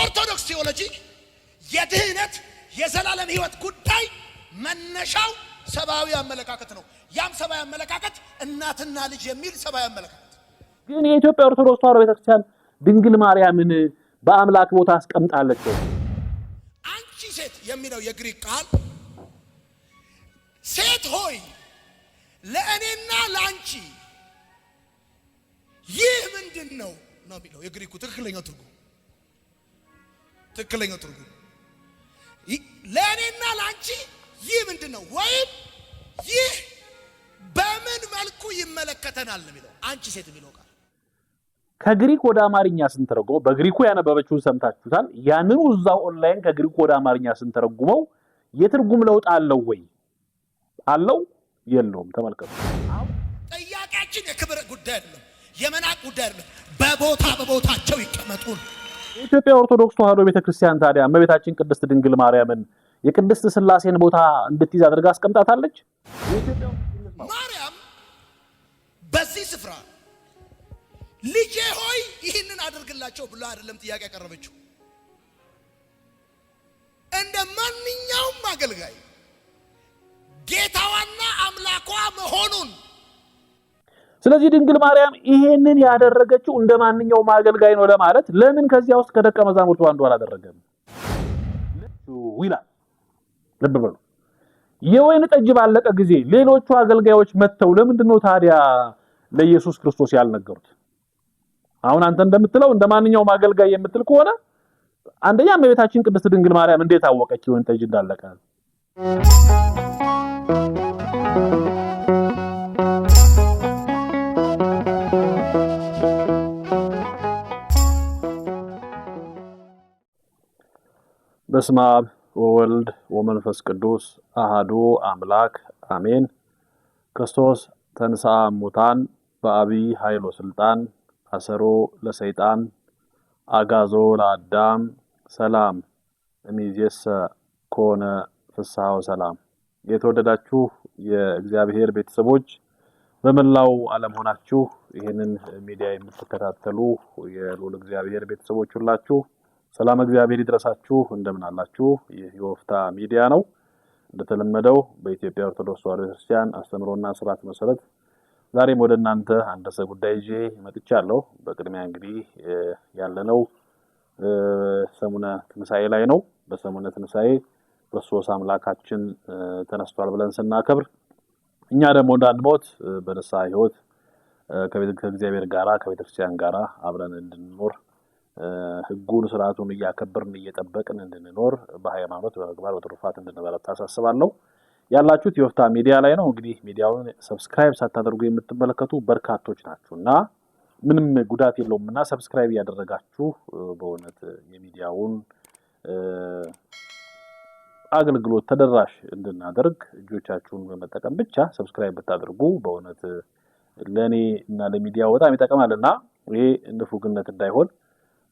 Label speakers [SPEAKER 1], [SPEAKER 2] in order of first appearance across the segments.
[SPEAKER 1] በኦርቶዶክስ ቴዎሎጂ የድህነት የዘላለም ሕይወት ጉዳይ መነሻው ሰብአዊ አመለካከት ነው። ያም ሰብአዊ አመለካከት እናትና ልጅ የሚል ሰብአዊ አመለካከት።
[SPEAKER 2] ግን የኢትዮጵያ ኦርቶዶክስ ተዋሕዶ ቤተክርስቲያን ድንግል ማርያምን በአምላክ ቦታ አስቀምጣለች ወይ?
[SPEAKER 1] አንቺ ሴት የሚለው የግሪክ ቃል ሴት ሆይ ለእኔና ለአንቺ ይህ ምንድን ነው ነው የሚለው የግሪኩ ትክክለኛው ትርጉም። ትክክለኛው ትርጉም ለእኔና ለአንቺ ይህ ምንድን ነው ወይም ይህ በምን መልኩ ይመለከተናል ነው የሚለው አንቺ ሴት የሚለው ቃል።
[SPEAKER 2] ከግሪክ ወደ አማርኛ ስንተረጉመው፣ በግሪኩ ያነበበችውን ሰምታችሁታል። ያንኑ እዛው ኦንላይን ከግሪኩ ወደ አማርኛ ስንተረጉመው የትርጉም ለውጥ አለው ወይ? አለው የለውም? ተመልከቱ።
[SPEAKER 1] ጥያቄያችን የክብር ጉዳይ አይደለም፣ የመናቅ ጉዳይ አይደለም። በቦታ በቦታቸው ይቀመጡ ነው።
[SPEAKER 2] የኢትዮጵያ ኦርቶዶክስ ተዋሕዶ ቤተክርስቲያን ታዲያ እመቤታችን ቅድስት ድንግል ማርያምን የቅድስት ሥላሴን ቦታ እንድትይዝ አድርጋ አስቀምጣታለች?
[SPEAKER 1] ማርያም በዚህ ስፍራ ልጄ ሆይ ይህንን አድርግላቸው ብላ አይደለም ጥያቄ ያቀረበችው። እንደ ማንኛውም አገልጋይ ጌታዋና አምላኳ መሆኑን።
[SPEAKER 2] ስለዚህ ድንግል ማርያም ይሄንን ያደረገችው እንደ ማንኛውም አገልጋይ ነው ለማለት ለምን ከዚያ ውስጥ ከደቀ መዛሙርቱ አንዱ አላደረገም ይላል። ልብ በሉ። የወይን ጠጅ ባለቀ ጊዜ ሌሎቹ አገልጋዮች መጥተው ለምንድን ነው ታዲያ ለኢየሱስ ክርስቶስ ያልነገሩት? አሁን አንተ እንደምትለው እንደ ማንኛውም አገልጋይ የምትል ከሆነ አንደኛ እመቤታችን ቅድስት ድንግል ማርያም እንዴት አወቀች የወይን ጠጅ እንዳለቀ? በስመ አብ ወወልድ ወመንፈስ ቅዱስ አሃዱ አምላክ አሜን። ክርስቶስ ተንሥአ እሙታን በአቢይ ኃይል ወስልጣን አሰሮ ለሰይጣን አጋዞ ለአዳም ሰላም እሚዜሰ ኮነ ፍስሐ ወሰላም። የተወደዳችሁ የእግዚአብሔር ቤተሰቦች፣ በመላው ዓለም ሆናችሁ ይህንን ሚዲያ የምትከታተሉ የልዑል እግዚአብሔር ቤተሰቦች ሁላችሁ ሰላም እግዚአብሔር ይድረሳችሁ። እንደምን አላችሁ? ይህ የወፍታ ሚዲያ ነው። እንደተለመደው በኢትዮጵያ ኦርቶዶክስ ተዋሕዶ ቤተክርስቲያን አስተምህሮና ስርዓት መሰረት ዛሬም ወደ እናንተ አንድ ርዕሰ ጉዳይ ይዤ መጥቻለሁ። በቅድሚያ እንግዲህ ያለነው ሰሙነ ትንሳኤ ላይ ነው። በሰሙነ ትንሳኤ ክርስቶስ አምላካችን ተነስቷል ብለን ስናከብር እኛ ደግሞ እንዳንሞት በንስሐ ሕይወት ከእግዚአብሔር ጋራ ከቤተክርስቲያን ጋራ አብረን እንድንኖር፣ ሕጉን ስርዓቱን እያከበርን እየጠበቅን እንድንኖር፣ በሃይማኖት በምግባር በትሩፋት እንድንበረታ አሳስባለሁ። ያላችሁት የወፍታ ሚዲያ ላይ ነው። እንግዲህ ሚዲያውን subscribe ሳታደርጉ የምትመለከቱ በርካቶች ናችሁ እና ምንም ጉዳት የለውም እና subscribe እያደረጋችሁ በእውነት የሚዲያውን አገልግሎት ተደራሽ እንድናደርግ እጆቻችሁን በመጠቀም ብቻ subscribe ብታደርጉ በእውነት ለእኔ እና ለሚዲያው በጣም ይጠቅማል እና ይሄ ንፉግነት እንዳይሆን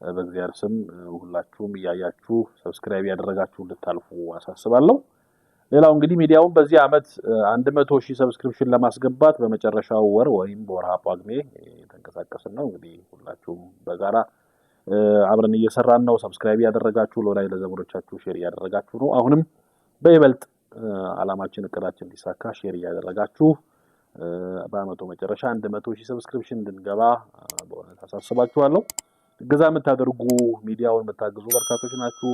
[SPEAKER 2] በእግዚአብሔር ስም ሁላችሁም እያያችሁ subscribe እያደረጋችሁ እንድታልፉ አሳስባለሁ። ሌላው እንግዲህ ሚዲያውን በዚህ ዓመት 100,000 subscription ለማስገባት በመጨረሻው ወር ወይም በወርሃ ጳጉሜ የተንቀሳቀስን ነው። እንግዲህ ሁላችሁም በጋራ አብረን እየሰራን ነው። subscribe እያደረጋችሁ ለወዳጅ ለዘመዶቻችሁ share እያደረጋችሁ ነው። አሁንም በይበልጥ ዓላማችን እቅዳችን እንዲሳካ share እያደረጋችሁ በአመቱ መጨረሻ 100,000 subscription እንድንገባ በእውነት አሳስባችኋለሁ። እገዛ የምታደርጉ፣ ሚዲያውን የምታግዙ በርካቶች ናችሁ።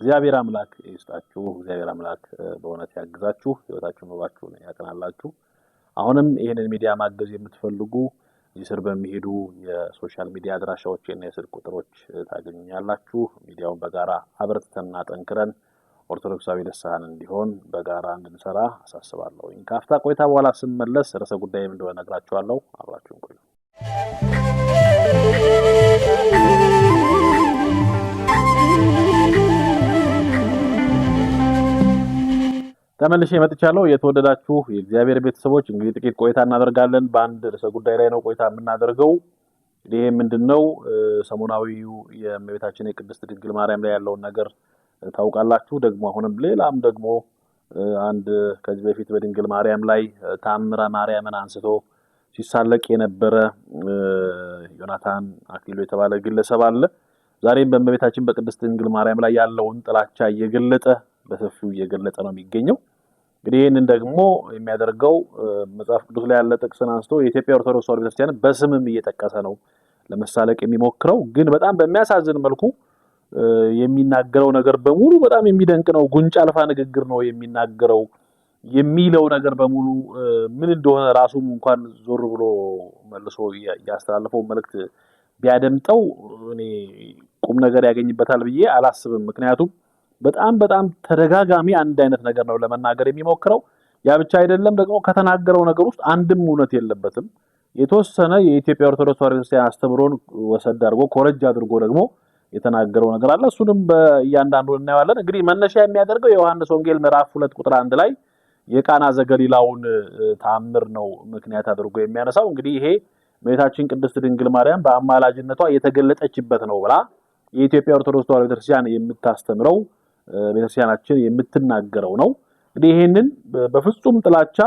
[SPEAKER 2] እግዚአብሔር አምላክ ይስጣችሁ። እግዚአብሔር አምላክ በእውነት ያግዛችሁ፣ ህይወታችሁን ኑሯችሁን ያቀናላችሁ። አሁንም ይህንን ሚዲያ ማገዝ የምትፈልጉ እዚህ ስር በሚሄዱ የ social media አድራሻዎች እና የስልክ ቁጥሮች ታገኙኛላችሁ። ሚዲያውን በጋራ አበርትተንና ጠንክረን ኦርቶዶክሳዊ ልሳን እንዲሆን በጋራ እንድንሰራ አሳስባለሁ። ከአፍታ ቆይታ በኋላ ስመለስ ርዕሰ ጉዳይም እንደሆነ እነግራችኋለሁ። አብራችሁን ቆዩ። ተመልሼ መጥቻለሁ። የተወደዳችሁ የእግዚአብሔር ቤተሰቦች፣ እንግዲህ ጥቂት ቆይታ እናደርጋለን። በአንድ ርዕሰ ጉዳይ ላይ ነው ቆይታ የምናደርገው። ይሄ ምንድነው? ሰሞናዊው የእመቤታችን የቅድስት ድንግል ማርያም ላይ ያለውን ነገር ታውቃላችሁ። ደግሞ አሁንም ሌላም ደግሞ አንድ ከዚህ በፊት በድንግል ማርያም ላይ ታምረ ማርያምን አንስቶ ሲሳለቅ የነበረ ዮናታን አክሊሉ የተባለ ግለሰብ አለ። ዛሬም በእመቤታችን በቅድስት ድንግል ማርያም ላይ ያለውን ጥላቻ እየገለጠ በሰፊው እየገለጠ ነው የሚገኘው። እንግዲህ ይህንን ደግሞ የሚያደርገው መጽሐፍ ቅዱስ ላይ ያለ ጥቅስን አንስቶ የኢትዮጵያ ኦርቶዶክስ ተዋሕዶ ቤተክርስቲያን በስምም እየጠቀሰ ነው ለመሳለቅ የሚሞክረው። ግን በጣም በሚያሳዝን መልኩ የሚናገረው ነገር በሙሉ በጣም የሚደንቅ ነው። ጉንጭ አልፋ ንግግር ነው የሚናገረው። የሚለው ነገር በሙሉ ምን እንደሆነ ራሱም እንኳን ዞር ብሎ መልሶ ያስተላለፈው መልእክት ቢያደምጠው እኔ ቁም ነገር ያገኝበታል ብዬ አላስብም። ምክንያቱም በጣም በጣም ተደጋጋሚ አንድ አይነት ነገር ነው ለመናገር የሚሞክረው። ያ ብቻ አይደለም፣ ደግሞ ከተናገረው ነገር ውስጥ አንድም እውነት የለበትም። የተወሰነ የኢትዮጵያ ኦርቶዶክስ ተዋሕዶ ቤተክርስቲያን አስተምሮን ወሰድ አድርጎ ኮረጅ አድርጎ ደግሞ የተናገረው ነገር አለ። እሱንም በእያንዳንዱ እናየዋለን። እንግዲህ መነሻ የሚያደርገው የዮሐንስ ወንጌል ምዕራፍ 2 ቁጥር 1 ላይ የቃና ዘገሊላውን ተአምር ነው ምክንያት አድርጎ የሚያነሳው። እንግዲህ ይሄ እመቤታችን ቅድስት ድንግል ማርያም በአማላጅነቷ የተገለጠችበት ነው ብላ የኢትዮጵያ ኦርቶዶክስ ተዋሕዶ ቤተክርስቲያን የምታስተምረው ቤተክርስቲያናችን የምትናገረው ነው። እንግዲህ ይሄንን በፍጹም ጥላቻ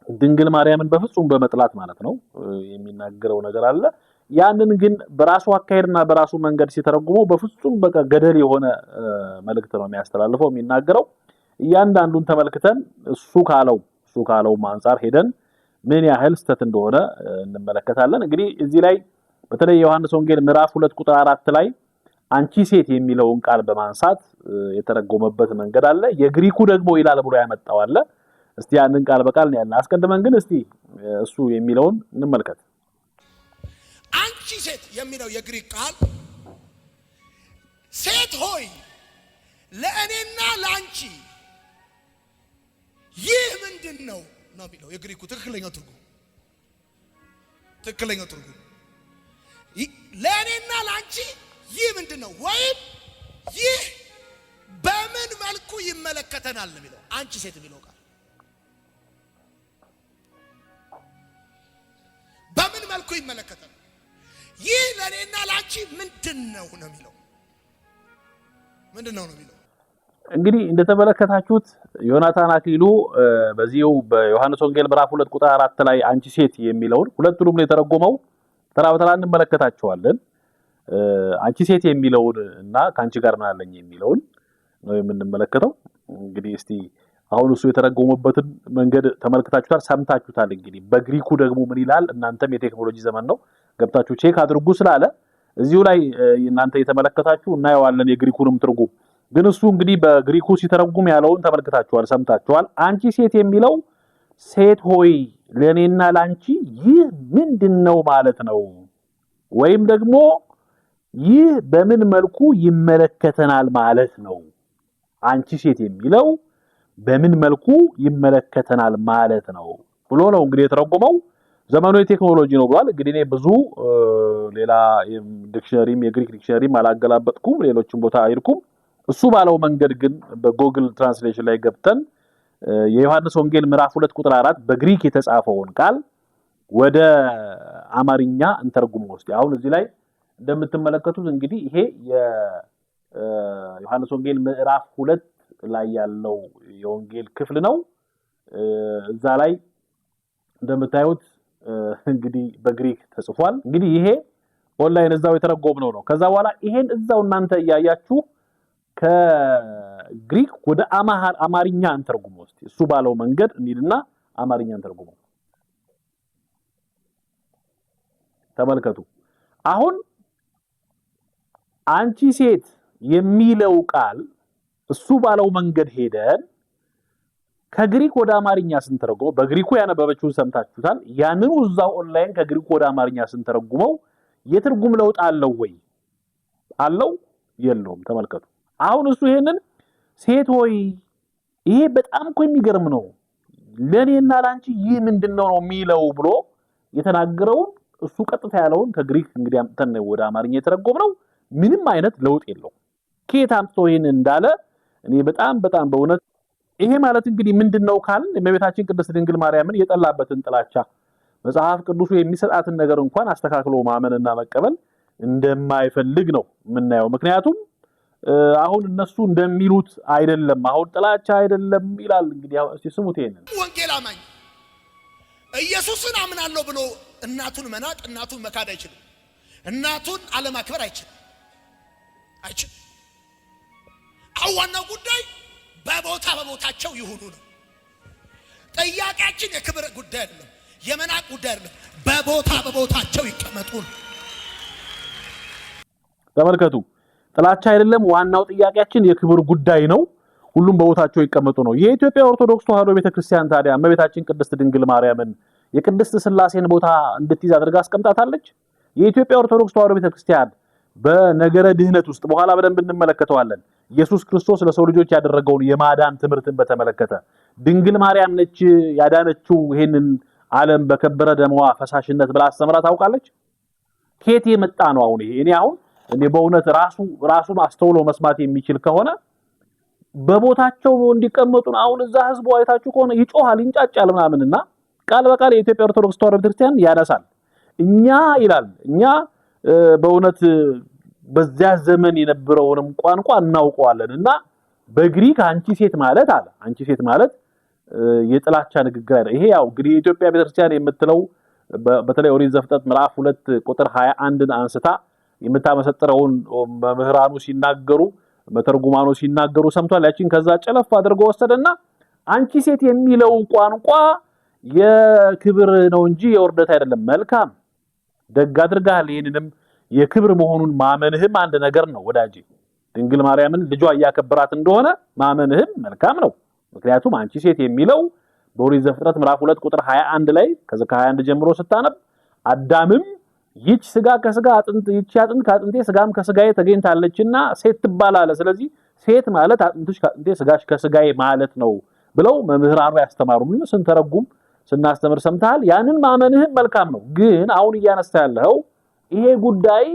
[SPEAKER 2] ድንግል ማርያምን በፍጹም በመጥላት ማለት ነው የሚናገረው ነገር አለ። ያንን ግን በራሱ አካሄድና በራሱ መንገድ ሲተረጉመው በፍጹም በቃ ገደል የሆነ መልእክት ነው የሚያስተላልፈው የሚናገረው። እያንዳንዱን ተመልክተን እሱ ካለው አንፃር ሄደን ምን ያህል ስህተት እንደሆነ እንመለከታለን። እንግዲህ እዚህ ላይ በተለይ ዮሐንስ ወንጌል ምዕራፍ 2 ቁጥር 4 ላይ አንቺ ሴት የሚለውን ቃል በማንሳት የተረጎመበት መንገድ አለ። የግሪኩ ደግሞ ይላል ብሎ ያመጣው አለ። እስቲ ያንን ቃል በቃል ነው ያለው። አስቀድመን ግን እስቲ እሱ የሚለውን እንመልከት።
[SPEAKER 1] አንቺ ሴት የሚለው የግሪክ ቃል ሴት ሆይ ለእኔና ለአንቺ ይህ ምንድነው ነው የሚለው የግሪኩ ትክክለኛው ትርጉም። ትክክለኛው ትርጉም ለእኔና ለአንቺ ይህ ምንድነው ወይም ይህ በምን መልኩ ይመለከተናል ነው የሚለው አንቺ ሴት የሚለው ቃል በምን መልኩ ይመለከተናል? ይህ ለእኔና ለአንቺ ምንድነው ነው የሚለው ምንድነው ነው የሚለው።
[SPEAKER 2] እንግዲህ እንደተመለከታችሁት ዮናታን አክሊሉ በዚሁ በዮሐንስ ወንጌል ምዕራፍ 2 ቁጥር 4 ላይ አንቺ ሴት የሚለውን ሁለቱንም ነው የተረጎመው። ተራ በተራ እንመለከታቸዋለን። አንቺ ሴት የሚለውን እና ካንቺ ጋር ምን አለኝ የሚለውን ነው የምንመለከተው። እንግዲህ እስቲ አሁን እሱ የተረጎመበትን መንገድ ተመልክታችሁታል፣ ሰምታችሁታል። እንግዲህ በግሪኩ ደግሞ ምን ይላል? እናንተም የቴክኖሎጂ ዘመን ነው ገብታችሁ check አድርጉ ስላለ እዚሁ ላይ እናንተ የተመለከታችሁ እናየዋለን የግሪኩንም ትርጉም። ግን እሱ እንግዲህ በግሪኩ ሲተረጉም ያለውን ተመልክታችኋል፣ ሰምታችኋል። አንቺ ሴት የሚለው ሴት ሆይ ለኔና ላንቺ ይህ ምንድነው ማለት ነው፣ ወይም ደግሞ ይህ በምን መልኩ ይመለከተናል ማለት ነው። አንቺ ሴት የሚለው በምን መልኩ ይመለከተናል ማለት ነው ብሎ ነው እንግዲህ የተረጎመው። ዘመኑ የቴክኖሎጂ ነው ብሏል። እንግዲህ እኔ ብዙ ሌላ dictionary ም የግሪክ dictionary ም አላገላበጥኩም፣ ሌሎችም ቦታ አይልኩም። እሱ ባለው መንገድ ግን በ Google translation ላይ ገብተን የዮሐንስ ወንጌል ምዕራፍ 2 ቁጥር 4 በግሪክ የተጻፈውን ቃል ወደ አማርኛ እንተርጉመው እስቲ። አሁን እዚህ ላይ እንደምትመለከቱት እንግዲህ ይሄ የዮሐንስ ወንጌል ምዕራፍ 2 ላይ ያለው የወንጌል ክፍል ነው። እዛ ላይ እንደምታዩት እንግዲህ በግሪክ ተጽፏል። እንግዲህ ይሄ ኦንላይን እዛው የተረጎምነው ነው። ከዛ በኋላ ይሄን እዛው እናንተ እያያችሁ ከግሪክ ወደ አማርኛ እንተርጉመው እስቲ። እሱ ባለው መንገድ እንሂድና አማርኛ እንተርጉመው። ተመልከቱ። አሁን አንቺ ሴት የሚለው ቃል እሱ ባለው መንገድ ሄደን ከግሪክ ወደ አማርኛ ስንተረጉመው፣ በግሪኩ ያነበበችውን ሰምታችሁታል። ያንኑ እዛው ኦንላይን ከግሪኩ ወደ አማርኛ ስንተረጉመው የትርጉም ለውጥ አለው ወይ? አለው? የለውም? ተመልከቱ። አሁን እሱ ይሄንን ሴት ሆይ ይሄ በጣም እኮ የሚገርም ነው፣ ለኔና ላንቺ ይህ ምንድነው ነው የሚለው ብሎ የተናገረውን እሱ ቀጥታ ያለውን ከግሪክ እንግዲህ አምጥተን ወደ አማርኛ የተረጎምነው ምንም አይነት ለውጥ የለውም። ከየት አምጥቶ ይሄን እንዳለ እኔ በጣም በጣም በእውነት ይሄ ማለት እንግዲህ ምንድነው ካልን እመቤታችን ቅድስት ድንግል ማርያምን የጠላበትን ጥላቻ መጽሐፍ ቅዱሱ የሚሰጣትን ነገር እንኳን አስተካክሎ ማመንና መቀበል እንደማይፈልግ ነው የምናየው። ምክንያቱም አሁን እነሱ እንደሚሉት አይደለም፣ አሁን ጥላቻ አይደለም ይላል። እንግዲህ አሁን እስቲ ስሙት ይሄንን።
[SPEAKER 1] ወንጌል አማኝ ኢየሱስን አምናለሁ ብሎ እናቱን መናቅ እናቱን መካድ አይችልም። እናቱን አለማክበር አይችልም። አይችልም። አሁን ዋናው ጉዳይ በቦታ በቦታቸው ይሁኑ ነው። ጥያቄያችን የክብር ጉዳይ አይደለም፣ የመናቅ ጉዳይ አይደለም። በቦታ በቦታቸው ይቀመጡ ነው።
[SPEAKER 2] ተመልከቱ፣ ጥላቻ አይደለም ዋናው ጥያቄያችን የክብር ጉዳይ ነው። ሁሉም በቦታቸው ይቀመጡ ነው። የኢትዮጵያ ኦርቶዶክስ ተዋሕዶ ቤተክርስቲያን ታዲያ እመቤታችን ቅድስት ድንግል ማርያምን የቅድስት ስላሴን ቦታ እንድትይዝ አድርጋ አስቀምጣታለች። የኢትዮጵያ ኦርቶዶክስ ተዋሕዶ ቤተክርስቲያን በነገረ ድህነት ውስጥ በኋላ በደንብ እንመለከተዋለን። ኢየሱስ ክርስቶስ ለሰው ልጆች ያደረገውን የማዳን ትምህርትን በተመለከተ ድንግል ማርያም ነች ያዳነችው ይሄንን ዓለም በከበረ ደሟ ፈሳሽነት ብላ አስተምራ ታውቃለች? ከየት የመጣ ነው አሁን ይሄ? እኔ አሁን እኔ በእውነት ራሱን አስተውሎ መስማት የሚችል ከሆነ በቦታቸው እንዲቀመጡ ነው። አሁን እዛ ህዝቡ አይታችሁ ከሆነ ይጮሃል፣ ይንጫጫል ምናምንና ቃል በቃል የኢትዮጵያ ኦርቶዶክስ ተዋሕዶ ቤተክርስቲያን ያነሳል። እኛ ይላል እኛ በእውነት በዚያ ዘመን የነበረውንም ቋንቋ እናውቀዋለን እና በግሪክ አንቺ ሴት ማለት አለ አንቺ ሴት ማለት የጥላቻ ንግግር አይደለም። ይሄ ያው እንግዲህ የኢትዮጵያ ቤተክርስቲያን የምትለው በተለይ ኦሪት ዘፍጥረት ምዕራፍ 2 ቁጥር 21ን አንስታ የምታመሰጥረውን መምህራኑ ሲናገሩ መተርጉማኑ ሲናገሩ ሰምቷል። ያቺን ከዛ ጨለፍ አድርጎ ወሰደና አንቺ ሴት የሚለው ቋንቋ የክብር ነው እንጂ የውርደት አይደለም። መልካም ደግ አድርገሃል። ይህንንም የክብር መሆኑን ማመንህም አንድ ነገር ነው ወዳጄ። ድንግል ማርያምን ልጇ እያከበራት እንደሆነ ማመንህም መልካም ነው። ምክንያቱም አንቺ ሴት የሚለው በኦሪት ዘፍጥረት ምዕራፍ 2 ቁጥር 21 ላይ ከዛ ከ21 ጀምሮ ስታነብ አዳምም ይች ስጋ ከስጋ አጥንት ይች አጥንት ከአጥንቴ ስጋም ከስጋዬ ተገኝታለችና ሴት ትባላለህ። ስለዚህ ሴት ማለት አጥንትሽ ከአጥንቴ ስጋሽ ከስጋዬ ማለት ነው ብለው መምህራኑ ያስተማሩን ስንተረጉም ስናስተምር ሰምተሃል። ያንን ማመንህም መልካም ነው። ግን አሁን እያነሳ ያለው ይሄ ጉዳይ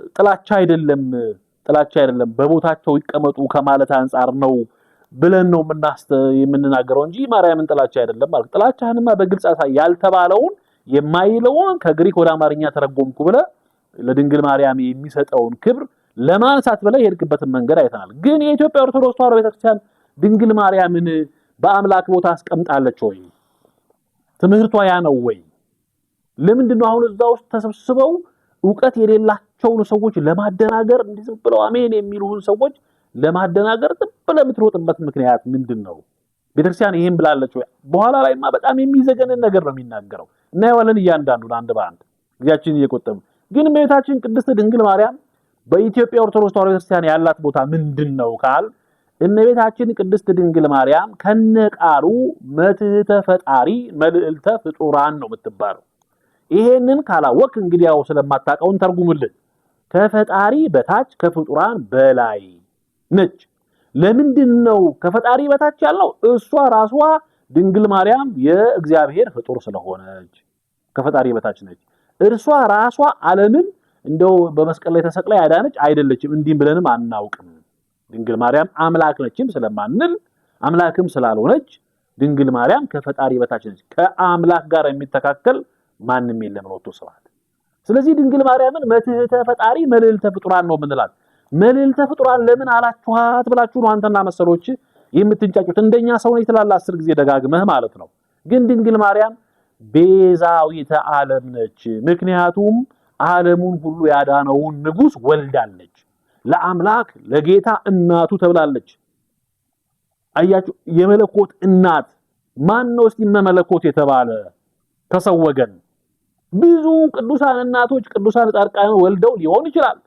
[SPEAKER 2] የጥላቻ አይደለም፣ ጥላቻ አይደለም፣ በቦታቸው ይቀመጡ ከማለት አንጻር ነው ብለን ነው የምንናገረው እንጂ ማርያምን ጥላቻ አይደለም ማለት። ጥላቻህንማ በግልጽ አሳይ። ያልተባለውን የማይለውን ከግሪክ ወደ አማርኛ ተረጎምኩ ብለህ ለድንግል ማርያም የሚሰጠውን ክብር ለማንሳት ብለህ የሄድክበትን መንገድ አይተናል። ግን የኢትዮጵያ ኦርቶዶክስ ተዋሕዶ ቤተክርስቲያን ድንግል ማርያምን በአምላክ ቦታ አስቀምጣለች ወይ? ትምህርቷ ያ ነው ወይ? ለምንድን ነው አሁን እዛ ውስጥ ተሰብስበው እውቀት የሌላቸውን ሰዎች ለማደናገር እንዲህ ዝም ብለው አሜን የሚሉን ሰዎች ለማደናገር ዝም ብለህ የምትሮጥበት ምክንያት ምንድን ነው? ቤተክርስቲያን ይሄን ብላለች ወይ? በኋላ ላይማ በጣም የሚዘገንን ነገር ነው የሚናገረው። እናየዋለን እያንዳንዱን አንድ በአንድ ጊዜያችንን እየቆጠብን። ግን እመቤታችን ቅድስት ድንግል ማርያም በኢትዮጵያ ኦርቶዶክስ ተዋሕዶ ቤተክርስቲያን ያላት ቦታ ምንድን ነው ካል እመቤታችን ቅድስት ድንግል ማርያም ከነቃሉ መትሕተ ፈጣሪ መልዕልተ ፍጡራን ነው የምትባለው። ይሄንን ካላወቅ እንግዲህ ያው ስለማታውቀውን ተርጉምልን። ከፈጣሪ በታች ከፍጡራን በላይ ነች። ለምንድን ነው ከፈጣሪ በታች ያለው? እሷ ራሷ ድንግል ማርያም የእግዚአብሔር ፍጡር ስለሆነች ከፈጣሪ በታች ነች። እርሷ ራሷ ዓለምን እንደው በመስቀል ላይ ተሰቅላ ያዳነች አይደለችም። እንዲህም ብለንም አናውቅም። ድንግል ማርያም አምላክ ነችም ስለማንል አምላክም ስላልሆነች ድንግል ማርያም ከፈጣሪ በታች ነች። ከአምላክ ጋር የሚተካከል ማንም የለም ነው ስብሐት። ስለዚህ ድንግል ማርያምን መትሕተ ፈጣሪ መልዕልተ ፍጡራን ነው የምንላት። መልዕልተ ፍጡራን ለምን አላችኋት ብላችሁ ነው አንተና መሰሎች የምትንጫጩት። እንደኛ ሰው ነች ትላለህ 10 ጊዜ ደጋግመህ ማለት ነው። ግን ድንግል ማርያም ቤዛዊተ ዓለም ነች። ምክንያቱም ዓለሙን ሁሉ ያዳነውን ንጉሥ ወልዳለች። ለአምላክ ለጌታ እናቱ ተብላለች። አያችሁ፣ የመለኮት እናት ማን ነው? እስቲ መለኮት የተባለ ከሰው ወገን ብዙ ቅዱሳን እናቶች ቅዱሳን ጻድቃን ወልደው ሊሆን ይችላል።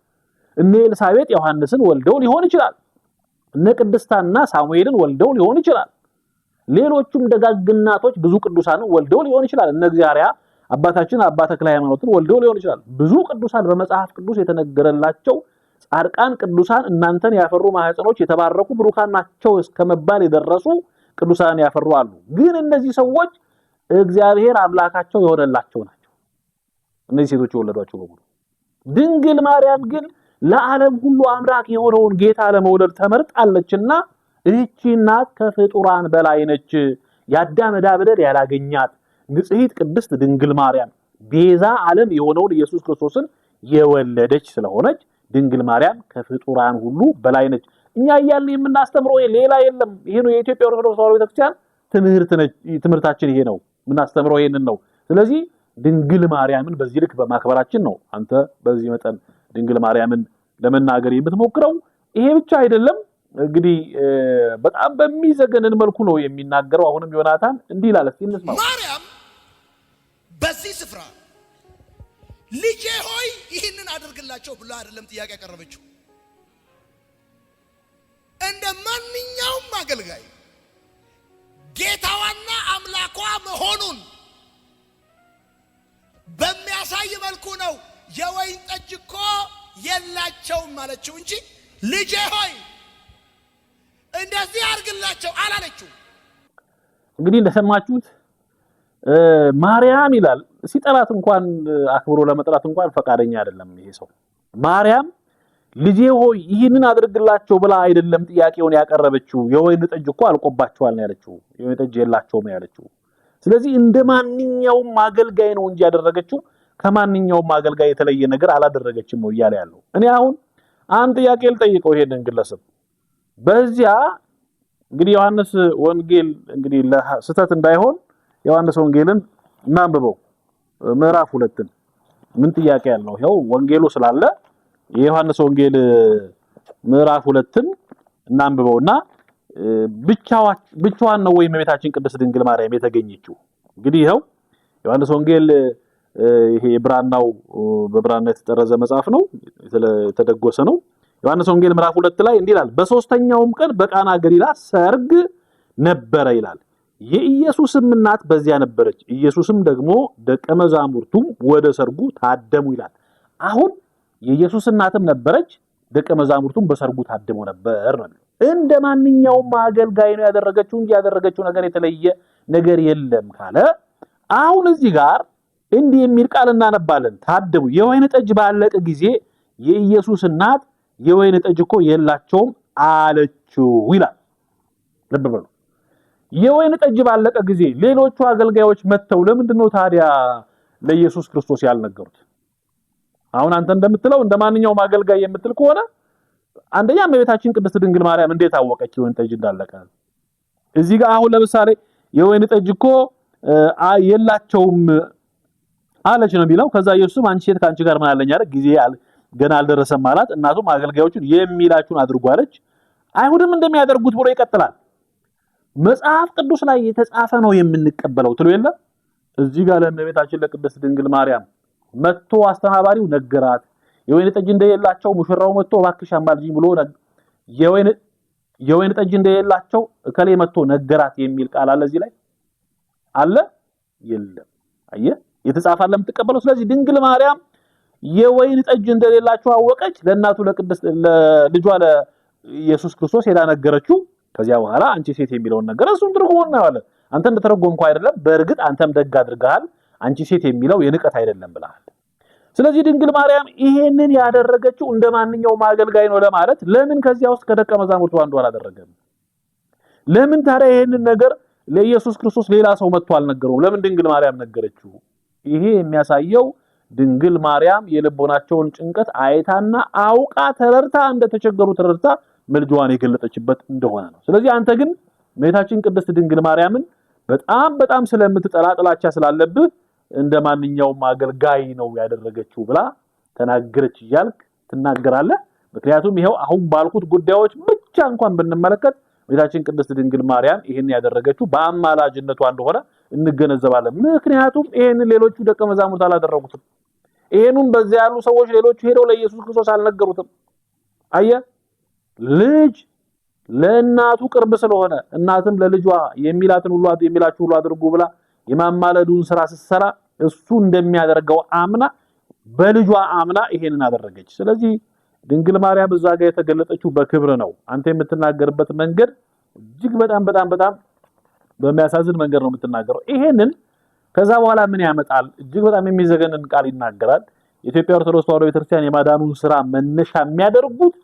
[SPEAKER 2] እነ ኤልሳቤጥ ዮሐንስን ወልደው ሊሆን ይችላል። እነ ቅድስታና ሳሙኤልን ወልደው ሊሆን ይችላል። ሌሎቹም ደጋግ እናቶች ብዙ ቅዱሳንን ወልደው ሊሆን ይችላል። እነ እግዚአብሔር አባታችን አባ ተክለ ሃይማኖትን ወልደው ሊሆን ይችላል። ብዙ ቅዱሳን በመጽሐፍ ቅዱስ የተነገረላቸው ጻድቃን ቅዱሳን እናንተን ያፈሩ ማህፀኖች የተባረኩ ብሩካን ናቸው እስከመባል የደረሱ ቅዱሳን ያፈሩ አሉ። ግን እነዚህ ሰዎች እግዚአብሔር አምላካቸው የሆነላቸው ናቸው። እነዚህ ሴቶች የወለዷቸው በሙሉ። ድንግል ማርያም ግን ለዓለም ሁሉ አምላክ የሆነውን ጌታ ለመውለድ ተመርጣለችና እቺ እናት ከፍጡራን በላይ ነች። የአዳም ዕዳ በደል ያላገኛት ንጽሕት ቅድስት ድንግል ማርያም ቤዛ ዓለም የሆነውን ኢየሱስ ክርስቶስን የወለደች ስለሆነች ድንግል ማርያም ከፍጡራን ሁሉ በላይ ነች። እኛ እያልን የምናስተምረው ሌላ የለም። ይሄ ነው የኢትዮጵያ ኦርቶዶክስ ተዋሕዶ ቤተክርስቲያን ትምህርት ነች። ትምህርታችን ይሄ ነው፣ የምናስተምረው ይሄንን ነው። ስለዚህ ድንግል ማርያምን በዚህ ልክ በማክበራችን ነው አንተ በዚህ መጠን ድንግል ማርያምን ለመናገር የምትሞክረው። ይሄ ብቻ አይደለም እንግዲህ በጣም በሚዘገንን መልኩ ነው የሚናገረው። አሁንም ዮናታን እንዲህ ይላል፣ እስኪ እንስማው።
[SPEAKER 1] ማርያም በዚህ ስፍራ ልጄ ሆይ ይህንን አድርግላቸው ብላ አይደለም ጥያቄ ያቀረበችው። እንደ ማንኛውም አገልጋይ ጌታዋና አምላኳ መሆኑን በሚያሳይ መልኩ ነው። የወይን ጠጅ እኮ የላቸውም አለችው እንጂ ልጄ ሆይ እንደዚህ አድርግላቸው አላለችው።
[SPEAKER 2] እንግዲህ እንደሰማችሁት ማርያም ይላል። ሲጠራት እንኳን አክብሮ ለመጥራት እንኳን ፈቃደኛ አይደለም ይሄ ሰው። ማርያም ልጄ ሆይ ይህንን አድርግላቸው ብላ አይደለም ጥያቄውን ያቀረበችው። የወይን ጠጅ እኮ አልቆባቸዋል ነው ያለችው። የወይን ጠጅ የላቸውም ነው ያለችው። ስለዚህ እንደ ማንኛውም አገልጋይ ነው እንጂ ያደረገችው ከማንኛውም አገልጋይ የተለየ ነገር አላደረገችም ነው እያለ ያለው። እኔ አሁን አንድ ጥያቄ ልጠይቀው ይሄንን ግለሰብ። በዚያ እንግዲህ ዮሐንስ ወንጌል እንግዲህ ለስህተት እንዳይሆን ዮሐንስ ወንጌልን እናንብበው ምዕራፍ 2ን ምን ጥያቄ ያለው? ይኸው ወንጌሉ ስላለ የዮሐንስ ወንጌል ምዕራፍ 2ን እናንብበውና ብቻዋን ነው ወይ እመቤታችን ቅድስት ድንግል ማርያም የተገኘችው? እንግዲህ ይኸው ዮሐንስ ወንጌል ይሄ የብራናው በብራና የተጠረዘ መጽሐፍ ነው፣ የተደጎሰ ነው። ዮሐንስ ወንጌል ምዕራፍ 2 ላይ እንዲህ ይላል፣ በሶስተኛውም ቀን በቃና ገሊላ ሰርግ ነበረ ይላል። የኢየሱስም እናት በዚያ ነበረች፣ ኢየሱስም ደግሞ ደቀ መዛሙርቱም ወደ ሰርጉ ታደሙ ይላል። አሁን የኢየሱስ እናትም ነበረች፣ ደቀ መዛሙርቱም በሰርጉ ታድመው ነበር ነው። እንደ ማንኛውም አገልጋይ ነው ያደረገችው እንጂ ያደረገችው ነገር የተለየ ነገር የለም ካለ አሁን እዚህ ጋር እንዲህ የሚል ቃል እናነባለን። ታደሙ። የወይን ጠጅ ባለቀ ጊዜ የኢየሱስ እናት የወይን ጠጅ እኮ የላቸውም አለችው ይላል። ልብ በሉ። የወይን ጠጅ ባለቀ ጊዜ ሌሎቹ አገልጋዮች መጥተው ለምንድን ነው ታዲያ ለኢየሱስ ክርስቶስ ያልነገሩት? አሁን አንተ እንደምትለው እንደ ማንኛውም አገልጋይ የምትል ከሆነ አንደኛ እመቤታችን ቅድስት ድንግል ማርያም እንዴት አወቀች የወይን ጠጅ እንዳለቀ? እዚህ ጋር አሁን ለምሳሌ የወይን ጠጅ እኮ የላቸውም አለች ነው የሚለው። ከዛ ኢየሱስም አንቺ ሴት ከአንቺ ጋር ምን አለኝ አለ፣ ጊዜ ገና አልደረሰም አላት። እናቱም አገልጋዮቹን የሚላችሁን አድርጉ አለች። አይሁድም እንደሚያደርጉት ብሎ ይቀጥላል። መጽሐፍ ቅዱስ ላይ የተጻፈ ነው የምንቀበለው ትሉ የለ። እዚህ ጋር ለእመቤታችን ለቅድስት ድንግል ማርያም መጥቶ አስተናባሪው ነገራት። የወይን ጠጅ እንደሌላቸው ሙሽራው መጥቶ እባክሽ አማልጂኝ ብሎ የወይን ጠጅ እንደሌላቸው እከሌ መጥቶ ነገራት የሚል ቃል አለ እዚህ ላይ አለ? የለም። አየህ፣ የተጻፈ አለ የምትቀበለው። ስለዚህ ድንግል ማርያም የወይን ጠጅ እንደሌላቸው አወቀች። ለእናቱ ለቅድስት ለልጇ ለኢየሱስ ክርስቶስ ሄዳ ነገረችው። ከዚያ በኋላ አንቺ ሴት የሚለውን ነገር እሱን ትርጉሙን እናየዋለን። አንተ እንደተረጎምከው አይደለም። በእርግጥ አንተም ደግ አድርገሃል። አንቺ ሴት የሚለው የንቀት አይደለም ብለሃል። ስለዚህ ድንግል ማርያም ይሄንን ያደረገችው እንደ ማንኛውም አገልጋይ ነው ለማለት ለምን ከዚያ ውስጥ ከደቀ መዛሙርቱ አንዱ አላደረገም? ለምን ታዲያ ይሄንን ነገር ለኢየሱስ ክርስቶስ ሌላ ሰው መጥቶ አልነገረውም? ለምን ድንግል ማርያም ነገረችው? ይሄ የሚያሳየው ድንግል ማርያም የልቦናቸውን ጭንቀት አይታና አውቃ ተረድታ እንደተቸገሩ ተረድታ ምልጃዋን የገለጠችበት እንደሆነ ነው። ስለዚህ አንተ ግን እመቤታችን ቅድስት ድንግል ማርያምን በጣም በጣም ስለምትጠላ ጥላቻ ስላለብህ እንደ ማንኛውም አገልጋይ ነው ያደረገችው ብላ ተናገረች እያልክ ትናገራለህ። ምክንያቱም ይኸው አሁን ባልኩት ጉዳዮች ብቻ እንኳን ብንመለከት እመቤታችን ቅድስት ድንግል ማርያም ይህን ያደረገችው በአማላጅነቷ እንደሆነ እንገነዘባለን። ምክንያቱም ይሄንን ሌሎቹ ደቀ መዛሙርት አላደረጉትም። ይሄኑም በዚያ ያሉ ሰዎች ሌሎቹ ሄደው ለኢየሱስ ክርስቶስ አልነገሩትም። አየህ፣ ልጅ ለእናቱ ቅርብ ስለሆነ እናትም ለልጇ የሚላትን ሁሉ የሚላችሁ ሁሉ አድርጉ ብላ የማማለዱን ስራ ስትሰራ እሱ እንደሚያደርገው አምና በልጇ አምና ይሄንን አደረገች። ስለዚህ ድንግል ማርያም እዛ ጋር የተገለጠችው በክብር ነው። አንተ የምትናገርበት መንገድ እጅግ በጣም በጣም በጣም በሚያሳዝን መንገድ ነው የምትናገረው። ይሄንን ከዛ በኋላ ምን ያመጣል? እጅግ በጣም የሚዘገንን ቃል ይናገራል። የኢትዮጵያ ኦርቶዶክስ ተዋሕዶ ቤተክርስቲያን የማዳኑን ስራ መነሻ የሚያደርጉት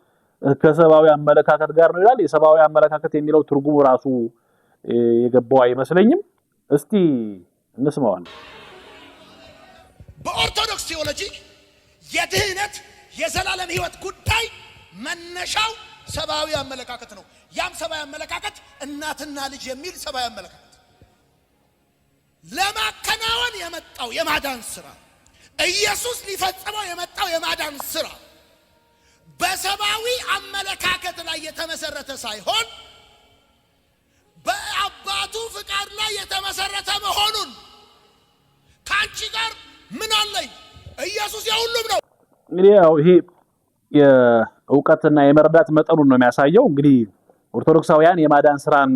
[SPEAKER 2] ከሰብአዊ አመለካከት ጋር ነው ይላል። የሰብአዊ አመለካከት የሚለው ትርጉሙ ራሱ የገባው አይመስለኝም። እስቲ እንስማዋለን።
[SPEAKER 1] በኦርቶዶክስ ቴዎሎጂ የድህነት የዘላለም ሕይወት ጉዳይ መነሻው ሰብአዊ አመለካከት ነው። ያም ሰብአዊ አመለካከት እናትና ልጅ የሚል ሰብአዊ አመለካከት። ለማከናወን የመጣው የማዳን ስራ፣ ኢየሱስ ሊፈጽመው የመጣው የማዳን ስራ በሰብአዊ አመለካከት ላይ የተመሰረተ ሳይሆን በአባቱ ፍቃድ ላይ የተመሰረተ መሆኑን ከአንቺ ጋር ምን አለኝ? ኢየሱስ የሁሉም ነው።
[SPEAKER 2] እንግዲህ ያው ይሄ የእውቀትና የመረዳት መጠኑን ነው የሚያሳየው። እንግዲህ ኦርቶዶክሳውያን የማዳን ስራን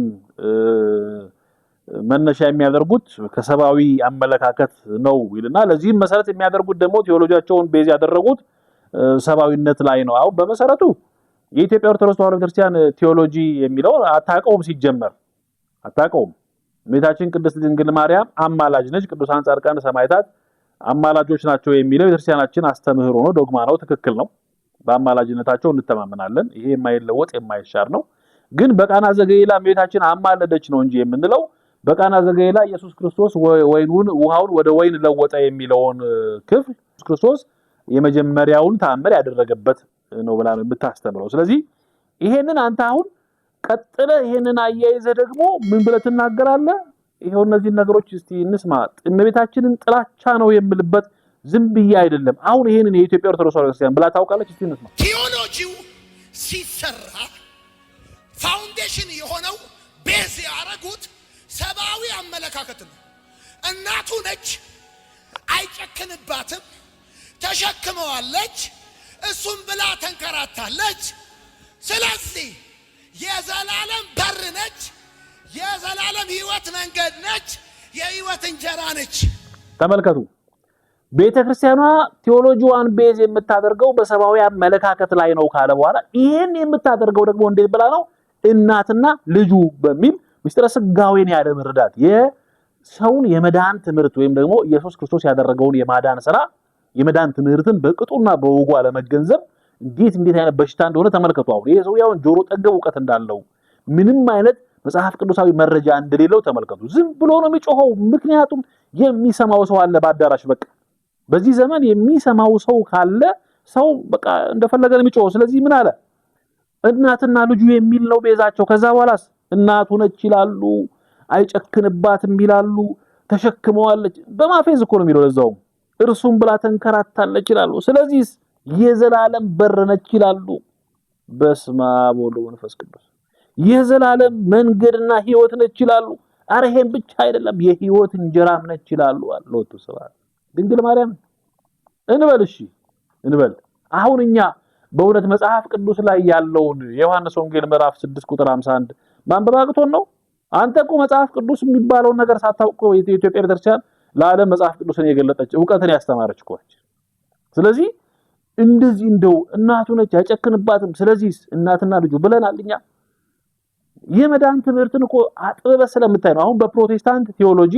[SPEAKER 2] መነሻ የሚያደርጉት ከሰብአዊ አመለካከት ነው ይልና ለዚህም መሰረት የሚያደርጉት ደግሞ theology ያቸውን base ያደረጉት ሰብአዊነት ላይ ነው። አሁን በመሰረቱ የኢትዮጵያ ኦርቶዶክስ ተዋሕዶ ቤተክርስቲያን ቴዎሎጂ የሚለው አታውቀውም፣ ሲጀመር አታውቀውም። እመቤታችን ቅድስት ድንግል ማርያም አማላጅ ነች፣ ቅዱሳን ጻድቃን ሰማዕታት አማላጆች ናቸው የሚለው የቤተክርስቲያናችን አስተምህሮ ነው፣ ዶግማ ነው፣ ትክክል ነው። በአማላጅነታቸው እንተማመናለን። ይሄ የማይለወጥ የማይሻር ነው። ግን በቃና ዘገሊላ እመቤታችን አማለደች ነው እንጂ የምንለው በቃና ዘገሊላ ኢየሱስ ክርስቶስ ወይኑን ውሃውን ወደ ወይን ለወጠ የሚለውን ክፍል ኢየሱስ ክርስቶስ የመጀመሪያውን ተአምር ያደረገበት ነው ብላ ነው የምታስተምረው። ስለዚህ ይሄንን አንተ አሁን ቀጥለ ይሄንን አያይዘህ ደግሞ ምን ብለህ ትናገራለህ? ይሄው እነዚህን ነገሮች እስቲ እንስማ። እመቤታችንን ጥላቻ ነው የምልበት ዝም ብዬ አይደለም። አሁን ይሄንን የኢትዮጵያ ኦርቶዶክስ ተዋሕዶ ቤተክርስቲያን ብላ ታውቃለች? እስቲ እንስማ።
[SPEAKER 1] ቴዎሎጂው ሲሰራ foundation የሆነው base ያደረጉት ሰብአዊ አመለካከት ነው። እናቱ ነች፣ አይጨክንባትም፣ ተሸክመዋለች፣ እሱም ብላ ተንከራታለች። ስለዚህ የዘላለም በር ነች፣ የዘላለም ሕይወት መንገድ ነች፣ የሕይወት እንጀራ ነች።
[SPEAKER 2] ተመልከቱ። ቤተክርስቲያኗ theology ዋን base የምታደርገው በሰብአዊ አመለካከት ላይ ነው ካለ በኋላ ይሄን የምታደርገው ደግሞ እንዴት ብላ ነው? እናትና ልጁ በሚል ምስጢረ ሥጋዌን ያለ መረዳት የሰውን የመዳን ትምህርት ወይም ደግሞ ኢየሱስ ክርስቶስ ያደረገውን የማዳን ስራ የመዳን ትምህርትን በቅጡና በወጉ አለመገንዘብ እንዴት እንዴት አይነት በሽታ እንደሆነ ተመልከቱ። አሁን ይሄ ሰው ያውን ጆሮ ጠገብ እውቀት እንዳለው ምንም አይነት መጽሐፍ ቅዱሳዊ መረጃ እንደሌለው ተመልከቱ። ዝም ብሎ ነው የሚጮኸው። ምክንያቱም የሚሰማው ሰው አለ በአዳራሽ። በቃ በዚህ ዘመን የሚሰማው ሰው ካለ ሰው በቃ እንደፈለገ ነው የሚጮኸው። ስለዚህ ምን አለ? እናትና ልጁ የሚል ነው ቤዛቸው። ከዛ በኋላስ እናቱ ነች ይላሉ፣ አይጨክንባትም ይላሉ፣ ተሸክመዋለች። በማፌዝ እኮ ነው የሚለው። ለዛውም እርሱም ብላ ተንከራታለች ይላሉ። ስለዚህ የዘላለም በር ነች ይላሉ። በስመ አብ ወወልድ ወመንፈስ ቅዱስ። የዘላለም መንገድና ሕይወት ነች ይላሉ። አረ ይሄን ብቻ አይደለም የሕይወት እንጀራም ነች ይላሉ። አሎቱ ስብሐት ድንግል ማርያም እንበል፣ እሺ እንበል። አሁን እኛ በእውነት መጽሐፍ ቅዱስ ላይ ያለውን የዮሐንስ ወንጌል ምዕራፍ 6 ቁጥር 51 ማንበብ አቅቶን ነው? አንተ እኮ መጽሐፍ ቅዱስ የሚባለውን ነገር ሳታውቅ የኢትዮጵያ ቤተክርስቲያን ለዓለም መጽሐፍ ቅዱስን የገለጠች እውቀትን ያስተማረች እኮ ነች። ስለዚህ እንደዚህ እንደው እናቱ ነች አይጨክንባትም። ስለዚህ እናትና ልጁ ብለናል እኛ። የመዳን ትምህርትን እኮ አጥብበህ ስለምታይ ነው። አሁን በፕሮቴስታንት ቴዎሎጂ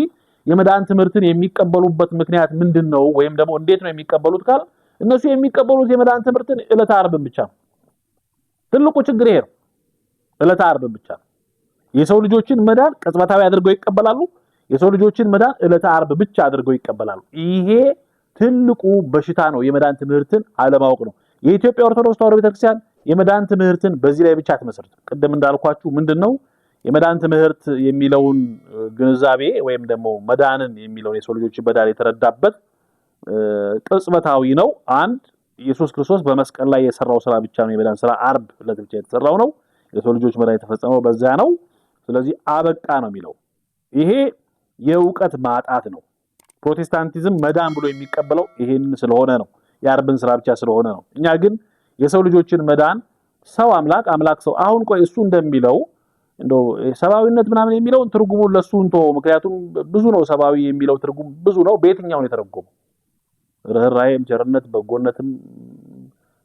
[SPEAKER 2] የመዳን ትምህርትን የሚቀበሉበት ምክንያት ምንድን ነው? ወይም ደግሞ እንዴት ነው የሚቀበሉት ካል እነሱ የሚቀበሉት የመዳን ትምህርትን ዕለተ ዓርብን ብቻ ነው። ትልቁ ችግር ይሄ ነው። ዕለተ ዓርብን ብቻ ነው። የሰው ልጆችን መዳን ቅጽበታዊ አድርገው ይቀበላሉ። የሰው ልጆችን መዳን ዕለተ ዓርብ ብቻ አድርገው ይቀበላሉ። ይሄ ትልቁ በሽታ ነው። የመዳን ትምህርትን አለማወቅ ነው። የኢትዮጵያ ኦርቶዶክስ ተዋሕዶ ቤተክርስቲያን የመዳን ትምህርትን በዚህ ላይ ብቻ አትመሰርትም። ቅድም እንዳልኳችሁ ምንድነው የመዳን ትምህርት የሚለውን ግንዛቤ ወይም ደግሞ መዳንን የሚለውን የሰው ልጆችን መዳን የተረዳበት ቅጽበታዊ ነው። አንድ ኢየሱስ ክርስቶስ በመስቀል ላይ የሰራው ስራ ብቻ ነው የመዳን ስራ፣ ዓርብ ዕለት ብቻ የተሰራው ነው። የሰው ልጆች መዳን የተፈጸመው በዛ ነው። ስለዚህ አበቃ ነው የሚለው። ይሄ የእውቀት ማጣት ነው። ፕሮቴስታንቲዝም መዳን ብሎ የሚቀበለው ይሄን ስለሆነ ነው፣ የዓርብን ስራ ብቻ ስለሆነ ነው። እኛ ግን የሰው ልጆችን መዳን ሰው አምላክ፣ አምላክ ሰው። አሁን ቆይ እሱ እንደሚለው እንደው ሰብአዊነት ምናምን የሚለውን ትርጉሙን ለሱ እንተወው። ምክንያቱም ብዙ ነው፣ ሰብአዊ የሚለው ትርጉም ብዙ ነው። በየትኛው ነው የተረጎመው? ርህራሄም፣ ቸርነት፣ በጎነትም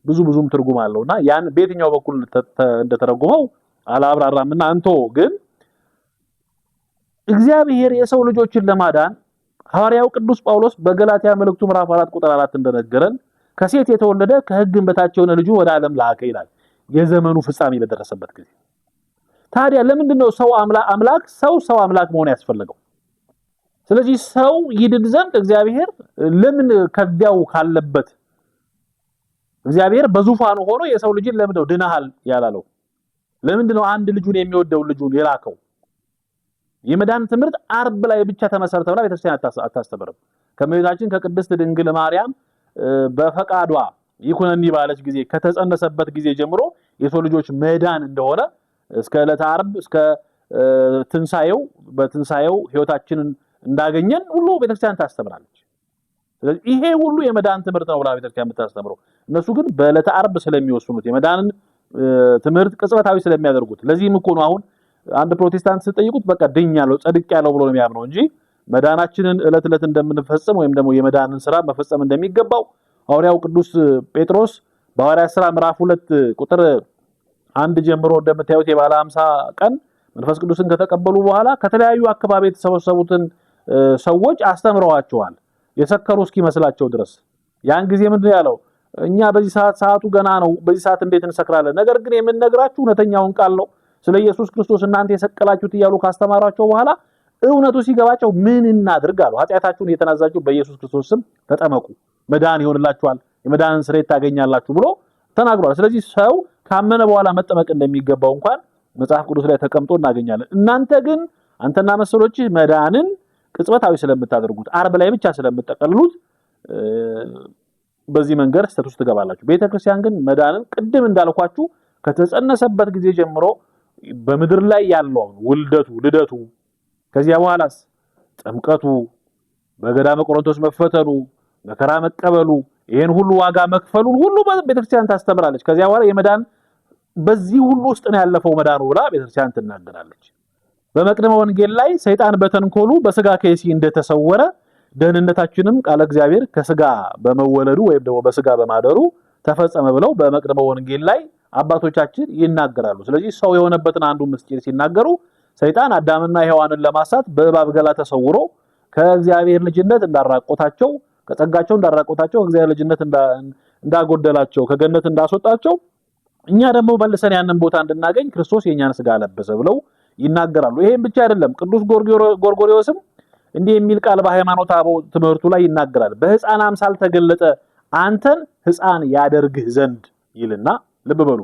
[SPEAKER 2] ብዙ ብዙም ትርጉም አለውና ያን በየትኛው በኩል እንደተረጎመው አላብራራምና እንቶ ግን እግዚአብሔር የሰው ልጆችን ለማዳን ሐዋርያው ቅዱስ ጳውሎስ በገላትያ መልእክቱ ምዕራፍ 4 ቁጥር 4 እንደነገረን ከሴት የተወለደ ከሕግም በታች የሆነ ልጁ ወደ ዓለም ላከ ይላል፣ የዘመኑ ፍጻሜ በደረሰበት ጊዜ። ታዲያ ለምንድን ነው ሰው አምላክ ሰው ሰው አምላክ መሆን ያስፈለገው? ስለዚህ ሰው ይድን ዘንድ እግዚአብሔር ለምን ከዚያው ካለበት እግዚአብሔር በዙፋኑ ሆኖ የሰው ልጅን ለምን ነው ድነሃል ያላለው? ለምንድን ነው አንድ ልጁን የሚወደው ልጁን የላከው? የመዳን ትምህርት አርብ ላይ ብቻ ተመሰረተ ብላ ቤተክርስቲያን አታስተምርም። ከእመቤታችን ከቅድስት ድንግል ማርያም በፈቃዷ ይኩነኒ ባለች ጊዜ ከተጸነሰበት ጊዜ ጀምሮ የሰው ልጆች መዳን እንደሆነ እስከ ዕለተ አርብ እስከ ትንሳኤው በትንሳኤው ህይወታችንን እንዳገኘን ሁሉ ቤተክርስቲያን ታስተምራለች። ስለዚህ ይሄ ሁሉ የመዳን ትምህርት ነው ብላ ቤተክርስቲያን የምታስተምረው። እነሱ ግን በዕለተ አርብ ስለሚወስኑት የመዳንን ትምህርት ቅጽበታዊ ስለሚያደርጉት፣ ለዚህም እኮ ነው አሁን አንድ ፕሮቴስታንት ስጠይቁት በቃ ድኛለሁ ጸድቄያለሁ ብሎ ነው የሚያምነው እንጂ መዳናችንን ዕለት ዕለት እንደምንፈጽም ወይም ደግሞ የመዳንን ስራ መፈጸም እንደሚገባው ሐዋርያው ቅዱስ ጴጥሮስ በሐዋርያት ስራ ምዕራፍ 2 ቁጥር 1 ጀምሮ እንደምታዩት የባለ 50 ቀን መንፈስ ቅዱስን ከተቀበሉ በኋላ ከተለያዩ አካባቢ የተሰበሰቡትን ሰዎች አስተምረዋቸዋል የሰከሩ እስኪመስላቸው ድረስ። ያን ጊዜ ምንድን ያለው? እኛ በዚህ ሰዓት ሰዓቱ ገና ነው፣ በዚህ ሰዓት እንዴት እንሰክራለን? ነገር ግን የምንነግራችሁ እውነተኛውን ቃል ነው፣ ስለ ኢየሱስ ክርስቶስ እናንተ የሰቀላችሁት እያሉ ካስተማሯቸው በኋላ እውነቱ ሲገባቸው ምን እናድርግ አሉ። ኃጢአታችሁን እየተናዛችሁ በኢየሱስ ክርስቶስ ስም ተጠመቁ፣ መዳን ይሆንላችኋል፣ የመዳንን ስርየት ታገኛላችሁ ብሎ ተናግሯል። ስለዚህ ሰው ካመነ በኋላ መጠመቅ እንደሚገባው እንኳን መጽሐፍ ቅዱስ ላይ ተቀምጦ እናገኛለን። እናንተ ግን አንተና መሰሎችህ መዳንን ቅጽበታዊ ስለምታደርጉት አርብ ላይ ብቻ ስለምትጠቀልሉት በዚህ መንገድ ስህተት ውስጥ ትገባላችሁ። ቤተክርስቲያን ግን መዳንን ቅድም እንዳልኳችሁ ከተጸነሰበት ጊዜ ጀምሮ በምድር ላይ ያለውን ውልደቱ፣ ልደቱ፣ ከዚያ በኋላስ ጥምቀቱ፣ በገዳመ ቆሮንቶስ መፈተኑ፣ መከራ መቀበሉ፣ ይሄን ሁሉ ዋጋ መክፈሉን ሁሉ ቤተክርስቲያን ታስተምራለች። ከዚያ በኋላ የመዳን በዚህ ሁሉ ውስጥ ነው ያለፈው መዳኑ ብላ ቤተክርስቲያን ትናገራለች። በመቅደመ ወንጌል ላይ ሰይጣን በተንኮሉ በስጋ ከይሲ እንደተሰወረ ደህንነታችንም ቃለ እግዚአብሔር ከስጋ በመወለዱ ወይም ደግሞ በስጋ በማደሩ ተፈጸመ ብለው በመቅደመ ወንጌል ላይ አባቶቻችን ይናገራሉ። ስለዚህ ሰው የሆነበትን አንዱ ምስጢር ሲናገሩ ሰይጣን አዳምና ሔዋንን ለማሳት በእባብ ገላ ተሰውሮ ከእግዚአብሔር ልጅነት እንዳራቆታቸው፣ ከጸጋቸው እንዳራቆታቸው፣ ከእግዚአብሔር ልጅነት እንዳጎደላቸው፣ ከገነት እንዳስወጣቸው እኛ ደግሞ መልሰን ያንን ቦታ እንድናገኝ ክርስቶስ የኛን ስጋ ለበሰ ብለው ይናገራሉ። ይሄም ብቻ አይደለም። ቅዱስ ጎርጎርዮስም እንዲህ የሚል ቃል በሃይማኖተ አበው ትምህርቱ ላይ ይናገራል። በሕፃን አምሳል ተገለጠ አንተን ሕፃን ያደርግህ ዘንድ ይልና፣ ልብ በሉ፣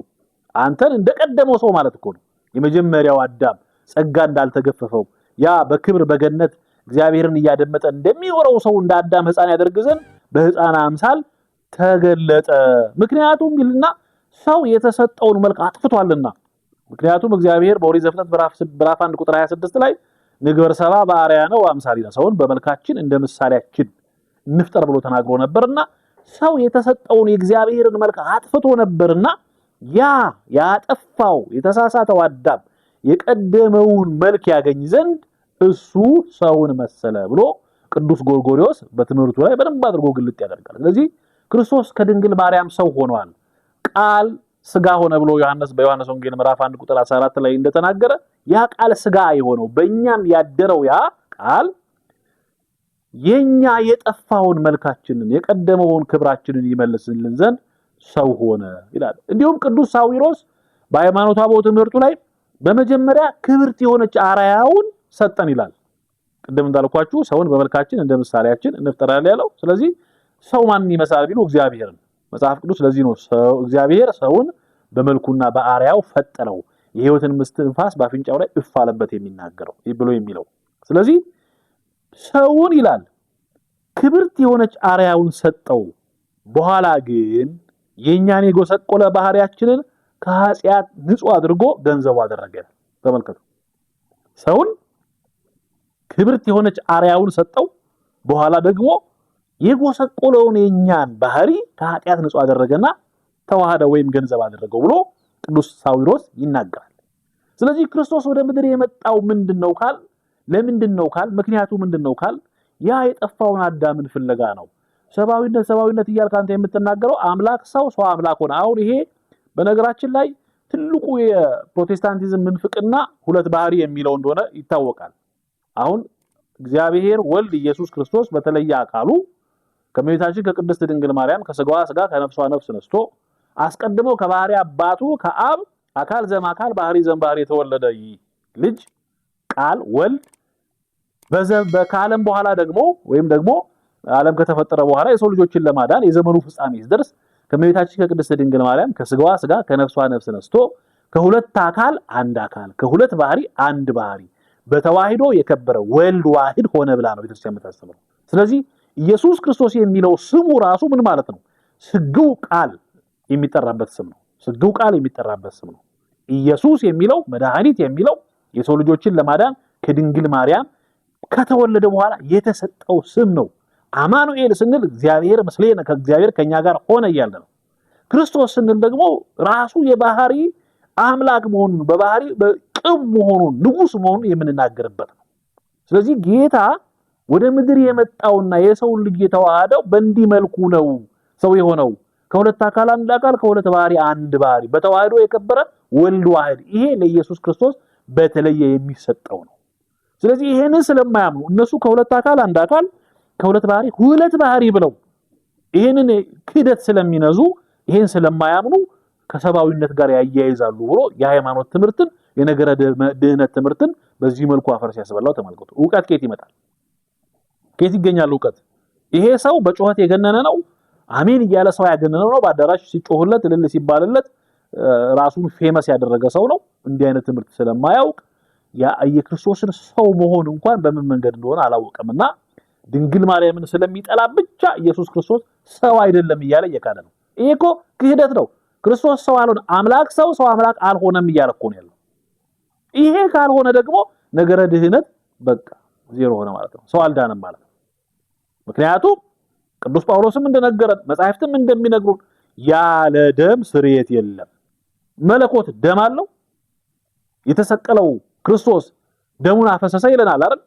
[SPEAKER 2] አንተን እንደቀደመው ሰው ማለት እኮ ነው። የመጀመሪያው አዳም ጸጋ እንዳልተገፈፈው ያ በክብር በገነት እግዚአብሔርን እያደመጠ እንደሚኖረው ሰው እንደ አዳም ሕፃን ያደርግ ዘንድ በሕፃን አምሳል ተገለጠ። ምክንያቱም ይልና ሰው የተሰጠውን መልክ አጥፍቷልና። ምክንያቱም እግዚአብሔር በኦሪት ዘፍጥረት ምዕራፍ 1 ቁጥር 26 ላይ ንግበር ሰብአ በአርአያነ ወአምሳሊነ፣ ሰውን በመልካችን እንደ ምሳሌያችን እንፍጠር ብሎ ተናግሮ ነበርና ሰው የተሰጠውን የእግዚአብሔርን መልክ አጥፍቶ ነበርና ያ ያጠፋው የተሳሳተው አዳም የቀደመውን መልክ ያገኝ ዘንድ እሱ ሰውን መሰለ ብሎ ቅዱስ ጎርጎርዮስ በትምህርቱ ላይ በደንብ አድርጎ ግልጥ ያደርጋል። ስለዚህ ክርስቶስ ከድንግል ማርያም ሰው ሆኗል። ቃል ስጋ ሆነ ብሎ ዮሐንስ በዮሐንስ ወንጌል ምዕራፍ 1 ቁጥር 14 ላይ እንደተናገረ ያ ቃል ስጋ የሆነው በእኛም ያደረው ያ ቃል የኛ የጠፋውን መልካችንን የቀደመውን ክብራችንን ይመልስልን ዘንድ ሰው ሆነ ይላል። እንዲሁም ቅዱስ ሳዊሮስ በሃይማኖተ አበው ትምህርቱ ላይ በመጀመሪያ ክብርት የሆነች አርአያውን ሰጠን ይላል። ቅድም እንዳልኳችሁ ሰውን በመልካችን እንደ ምሳሌያችን እንፍጠራለን ያለው። ስለዚህ ሰው ማንን ይመስላል ቢሉ እግዚአብሔርን። መጽሐፍ ቅዱስ ለዚህ ነው ሰው እግዚአብሔር ሰውን በመልኩና በአርአያው ፈጠረው የሕይወትን እስትንፋስ በአፍንጫው ላይ እፍ አለበት የሚናገረው ብሎ የሚለው። ስለዚህ ሰውን ይላል ክብርት የሆነች አርአያውን ሰጠው። በኋላ ግን የኛን የጎሰቆለ ባህሪያችንን ከኃጢአት ንጹህ አድርጎ ገንዘቡ አደረገ። ተመልከቱ፣ ሰውን ክብርት የሆነች አርአያውን ሰጠው። በኋላ ደግሞ የጎሰቆለውን የኛን ባህሪ ከኃጢአት ንጹህ አደረገና ተዋህደ ወይም ገንዘብ አደረገው ብሎ ቅዱስ ሳዊሮስ ይናገራል። ስለዚህ ክርስቶስ ወደ ምድር የመጣው ምንድነው ካል ለምንድነው ካል ምክንያቱ ምንድነው ካል ያ የጠፋውን አዳምን ፍለጋ ነው። ሰብአዊነት ሰብአዊነት እያልክ አንተ የምትናገረው አምላክ ሰው ሰው አምላክ ሆነ። አሁን ይሄ በነገራችን ላይ ትልቁ የፕሮቴስታንቲዝም ምንፍቅና ሁለት ባህሪ የሚለው እንደሆነ ይታወቃል። አሁን እግዚአብሔር ወልድ ኢየሱስ ክርስቶስ በተለየ አካሉ ከእመቤታችን ከቅድስት ድንግል ማርያም ከስጋዋ ስጋ ከነፍሷ ነፍስ ነስቶ አስቀድሞ ከባህሪ አባቱ ከአብ አካል ዘእምአካል ባህሪ ዘእምባህሪ የተወለደ ልጅ ቃል ወልድ ከዓለም በኋላ ደግሞ ወይም ደግሞ ዓለም ከተፈጠረ በኋላ የሰው ልጆችን ለማዳን የዘመኑ ፍጻሜ ሲደርስ ከእመቤታችን ከቅድስት ድንግል ማርያም ከስጋዋ ስጋ ከነፍሷ ነፍስ ነስቶ ከሁለት አካል አንድ አካል ከሁለት ባህሪ አንድ ባህሪ በተዋሂዶ የከበረ ወልድ ዋሂድ ሆነ ብላ ነው ቤተክርስቲያን የምታስተምረው። ስለዚህ ኢየሱስ ክርስቶስ የሚለው ስሙ ራሱ ምን ማለት ነው? ስግው ቃል የሚጠራበት ስም ነው። ስግው ቃል የሚጠራበት ስም ነው። ኢየሱስ የሚለው መድኃኒት የሚለው የሰው ልጆችን ለማዳን ከድንግል ማርያም ከተወለደ በኋላ የተሰጠው ስም ነው። አማኑኤል ስንል እግዚአብሔር ምስሌነ፣ ከእግዚአብሔር ከኛ ጋር ሆነ እያለ ነው። ክርስቶስ ስንል ደግሞ ራሱ የባህሪ አምላክ መሆኑን፣ በባህሪ ቅብ መሆኑን፣ ንጉስ መሆኑን የምንናገርበት ነው። ስለዚህ ጌታ ወደ ምድር የመጣውና የሰውን ልጅ የተዋሃደው በእንዲህ መልኩ ነው ሰው የሆነው። ከሁለት አካል አንድ አካል፣ ከሁለት ባህሪ አንድ ባህሪ፣ በተዋህዶ የከበረ ወልድ ዋህድ። ይሄ ለኢየሱስ ክርስቶስ በተለየ የሚሰጠው ነው። ስለዚህ ይሄንን ስለማያምኑ እነሱ ከሁለት አካል አንድ አካል፣ ከሁለት ባህሪ ሁለት ባህሪ ብለው ይሄንን ክህደት ስለሚነዙ፣ ይሄን ስለማያምኑ ከሰብአዊነት ጋር ያያይዛሉ ብሎ የሃይማኖት ትምህርትን፣ የነገረ ድህነት ትምህርትን በዚህ መልኩ አፈር ሲያስበላው ተመልከቱ። እውቀት ከየት ይመጣል? ከየት ይገኛል እውቀት? ይሄ ሰው በጩኸት የገነነ ነው። አሜን እያለ ሰው ያገነነው ነው። በአዳራሽ ሲጮህለት፣ እልል ሲባልለት ራሱን famous ያደረገ ሰው ነው። እንዲህ አይነት ትምህርት ስለማያውቅ የክርስቶስን ሰው መሆን እንኳን በምን መንገድ እንደሆነ አላወቀምና ድንግል ማርያምን ስለሚጠላ ብቻ ኢየሱስ ክርስቶስ ሰው አይደለም እያለ እየካደ ነው። ይሄ እኮ ክህደት ነው። ክርስቶስ ሰው አልሆነ፣ አምላክ ሰው፣ ሰው አምላክ አልሆነም እያለ እኮ ነው ያለው። ይሄ ካልሆነ ደግሞ ነገረ ድህነት በቃ ዜሮ ሆነ ማለት ነው። ሰው አልዳነም ማለት ነው። ምክንያቱም ቅዱስ ጳውሎስም እንደነገረን፣ መጻሕፍትም እንደሚነግሩን ያለ ደም ስርየት የለም። መለኮት ደም አለው። የተሰቀለው ክርስቶስ ደሙን አፈሰሰ ይለናል አይደል?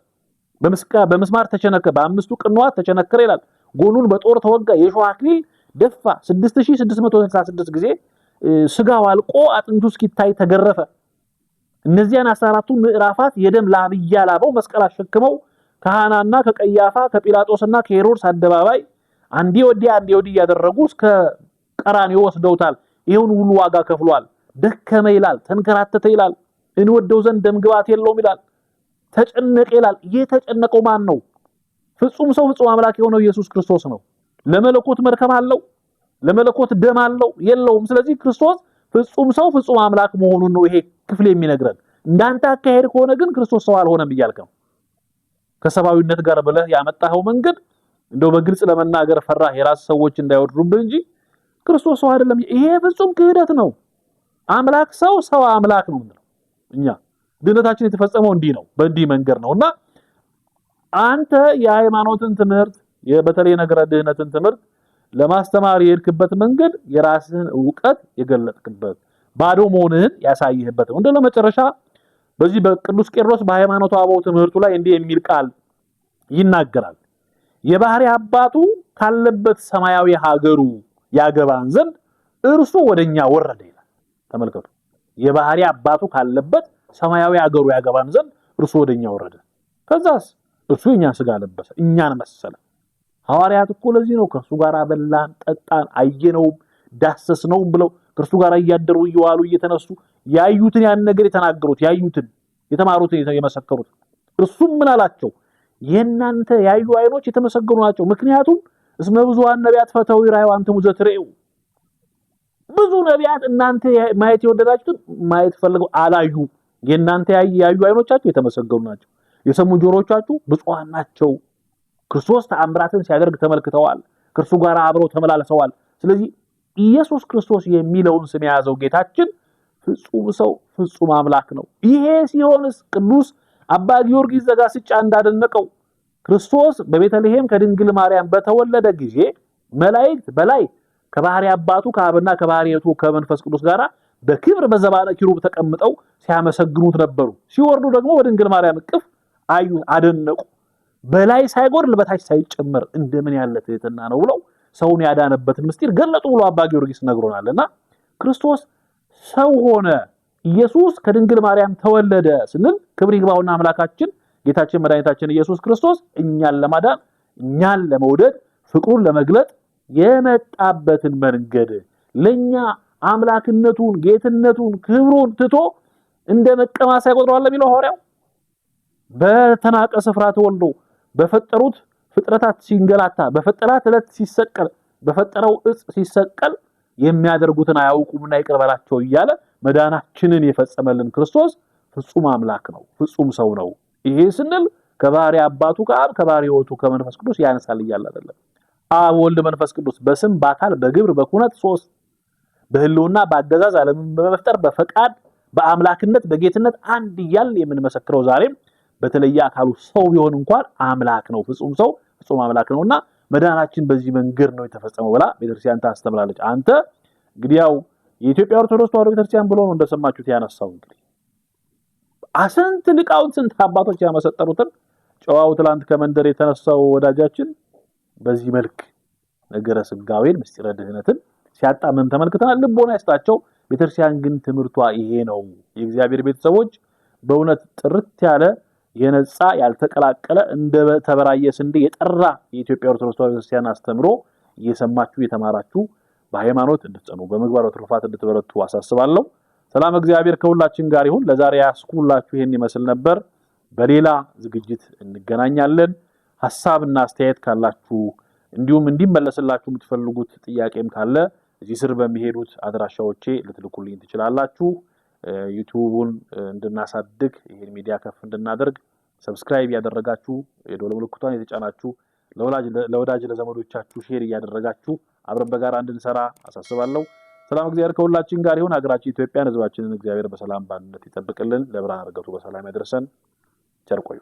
[SPEAKER 2] በምስማር ተቸነከ፣ በአምስቱ ቅንዋት ተቸነከረ ይላል። ጎኑን በጦር ተወጋ፣ የሾህ አክሊል ደፋ፣ 6666 ጊዜ ስጋው አልቆ አጥንቱ እስኪታይ ተገረፈ። እነዚያን 14ቱ ምዕራፋት የደም ላብ እያላበው መስቀል አሸክመው ከሃናና ከቀያፋ ከጲላጦስና ከሄሮድስ አደባባይ አንዴ ወዲያ አንዴ ወዲህ እያደረጉ እስከ ቀራንዮ ወስደውታል። ይሄውን ሁሉ ዋጋ ከፍሏል። ደከመ ይላል፣ ተንከራተተ ይላል፣ እንወደው ዘንድ ደም ግባት የለውም ይላል፣ ተጨነቀ ይላል። የተጨነቀው ማን ነው? ፍጹም ሰው ፍጹም አምላክ የሆነው ኢየሱስ ክርስቶስ ነው። ለመለኮት መርከም አለው? ለመለኮት ደም አለው? የለውም። ስለዚህ ክርስቶስ ፍጹም ሰው ፍጹም አምላክ መሆኑን ነው ይሄ ክፍል የሚነግረን። እንዳንተ አካሄድ ከሆነ ግን ክርስቶስ ሰው አልሆነም እያልክ ነው። ከሰብአዊነት ጋር ብለህ ያመጣኸው መንገድ እንደው በግልጽ ለመናገር ፈራህ የራስ ሰዎች እንዳይወድሩብህ እንጂ ክርስቶስ ሰው አይደለም። ይሄ ፍጹም ክህደት ነው። አምላክ ሰው፣ ሰው አምላክ ነው የምንለው እኛ። ድህነታችን የተፈጸመው እንዲህ ነው፣ በእንዲህ መንገድ ነውና አንተ የሃይማኖትን ትምህርት፣ በተለይ ነገረ ድህነትን ትምህርት ለማስተማር የሄድክበት መንገድ የራስህን እውቀት የገለጥክበት፣ ባዶ መሆንህን ያሳይህበት ነው። እንደው ለመጨረሻ በዚህ በቅዱስ ቄርሎስ በሃይማኖቱ አበው ትምህርቱ ላይ እንዲህ የሚል ቃል ይናገራል። የባህሪ አባቱ ካለበት ሰማያዊ ሀገሩ ያገባን ዘንድ እርሱ ወደኛ ወረደ ይላል። ተመልከቱ። የባህሪ አባቱ ካለበት ሰማያዊ ሀገሩ ያገባን ዘንድ እርሱ ወደኛ ወረደ። ከዛስ እርሱ የኛን ስጋ ለበሰ፣ እኛን መሰለ። ሐዋርያት እኮ ለዚህ ነው ከእርሱ ጋር በላን፣ ጠጣን፣ አየነውም፣ ዳሰስነውም ብለው ከእርሱ ጋር እያደሩ፣ እየዋሉ፣ እየተነሱ ያዩትን ያን ነገር የተናገሩት፣ ያዩትን፣ የተማሩትን የመሰከሩት። እርሱም ምን አላቸው? የእናንተ ያዩ አይኖች የተመሰገኑ ናቸው። ምክንያቱም እስመ ብዙኃን ነቢያት ፈተው ይራዩ አንትሙ ዘትርእዩ። ብዙ ነቢያት እናንተ ማየት የወደዳችሁትን ማየት ፈልገው አላዩ። የእናንተ ያዩ አይኖቻችሁ የተመሰገኑ ናቸው። የሰሙ ጆሮቻችሁ ብፁዓን ናቸው። ክርስቶስ ተአምራትን ሲያደርግ ተመልክተዋል። ከእርሱ ጋር አብረው ተመላልሰዋል። ስለዚህ ኢየሱስ ክርስቶስ የሚለውን ስም የያዘው ጌታችን ፍጹም ሰው ፍጹም አምላክ ነው። ይሄ ሲሆንስ ቅዱስ አባ ጊዮርጊስ ዘጋስጫ እንዳደነቀው ክርስቶስ በቤተልሔም ከድንግል ማርያም በተወለደ ጊዜ መላእክት በላይ ከባህሪ አባቱ ከአብና ከባህሪ ከመንፈስ ቅዱስ ጋራ በክብር በዘባነ ኪሩብ ተቀምጠው ሲያመሰግኑት ነበሩ። ሲወርዱ ደግሞ በድንግል ማርያም እቅፍ አዩ፣ አደነቁ። በላይ ሳይጎድል በታች ሳይጨመር እንደምን ያለ ትህትና ነው ብለው ሰውን ያዳነበትን ምስጢር ገለጡ ብሎ አባ ጊዮርጊስ ነግሮናልና ክርስቶስ ሰው ሆነ፣ ኢየሱስ ከድንግል ማርያም ተወለደ ስንል ክብር ይግባውና አምላካችን ጌታችን መድኃኒታችን ኢየሱስ ክርስቶስ እኛን ለማዳን፣ እኛን ለመውደድ፣ ፍቅሩን ለመግለጥ የመጣበትን መንገድ፣ ለኛ አምላክነቱን፣ ጌትነቱን፣ ክብሩን ትቶ እንደ መቀማት ሳይቆጥረው አለ የሚለው ሐዋርያው፣ በተናቀ ስፍራ ተወልዶ በፈጠሩት ፍጥረታት ሲንገላታ፣ በፈጠራት ዕለት ሲሰቀል፣ በፈጠረው እጽ ሲሰቀል የሚያደርጉትን አያውቁምና ይቅር በላቸው እያለ መዳናችንን የፈጸመልን ክርስቶስ ፍጹም አምላክ ነው፣ ፍጹም ሰው ነው። ይሄ ስንል ከባህሪ አባቱ ከአብ ከባህሪ ሕይወቱ ከመንፈስ ቅዱስ ያነሳል እያለ አይደለም። አብ ወልድ መንፈስ ቅዱስ በስም በአካል በግብር በኩነት ሶስት፣ በህልውና በአገዛዝ ዓለምን በመፍጠር በፈቃድ በአምላክነት በጌትነት አንድ እያልን የምንመሰክረው ዛሬም በተለየ አካሉ ሰው ቢሆን እንኳን አምላክ ነው፣ ፍጹም ሰው ፍጹም አምላክ ነውና መዳናችን በዚህ መንገድ ነው የተፈጸመው ብላ ቤተክርስቲያን ታስተምራለች። አንተ እንግዲህ ያው የኢትዮጵያ ኦርቶዶክስ ተዋሕዶ ቤተክርስቲያን ብሎ ነው እንደሰማችሁት ያነሳው። እንግዲህ ስንት ሊቃውንት ስንት አባቶች ያመሰጠሩትን ጨዋው ትላንት ከመንደር የተነሳው ወዳጃችን በዚህ መልክ ነገረ ስጋዌን ምስጢረ ድህነትን ሲያጣምም ተመልክተናል። ልቦና ይስጣቸው። ቤተክርስቲያን ግን ትምህርቷ ይሄ ነው። የእግዚአብሔር ቤተሰቦች በእውነት ጥርት ያለ የነጻ ያልተቀላቀለ እንደ ተበራየ ስንዴ የጠራ የኢትዮጵያ ኦርቶዶክስ ተዋሕዶ ቤተክርስቲያን አስተምሮ እየሰማችሁ የተማራችሁ በሃይማኖት እንድትጸኑ በምግባር በትሩፋት እንድትበረቱ አሳስባለሁ። ሰላም እግዚአብሔር ከሁላችን ጋር ይሁን። ለዛሬ ያስኩላችሁ ይሄን ይመስል ነበር። በሌላ ዝግጅት እንገናኛለን። ሐሳብና አስተያየት ካላችሁ እንዲሁም እንዲመለስላችሁ የምትፈልጉት ጥያቄም ካለ እዚህ ስር በሚሄዱት አድራሻዎቼ ልትልኩልኝ ትችላላችሁ። ዩቲዩቡን እንድናሳድግ ይሄን ሚዲያ ከፍ እንድናደርግ subscribe ያደረጋችሁ የደወል ምልክቷን የተጫናችሁ ለወዳጅ ለዘመዶቻችሁ share እያደረጋችሁ አብረን በጋራ እንድንሰራ አሳስባለሁ። ሰላም እግዚአብሔር ከሁላችን ጋር ይሁን። ሀገራችን ኢትዮጵያን ሕዝባችንን እግዚአብሔር በሰላም በአንድነት ይጠብቅልን። ለብርሃነ ዕርገቱ በሰላም ያደርሰን። ቸር ቆዩ።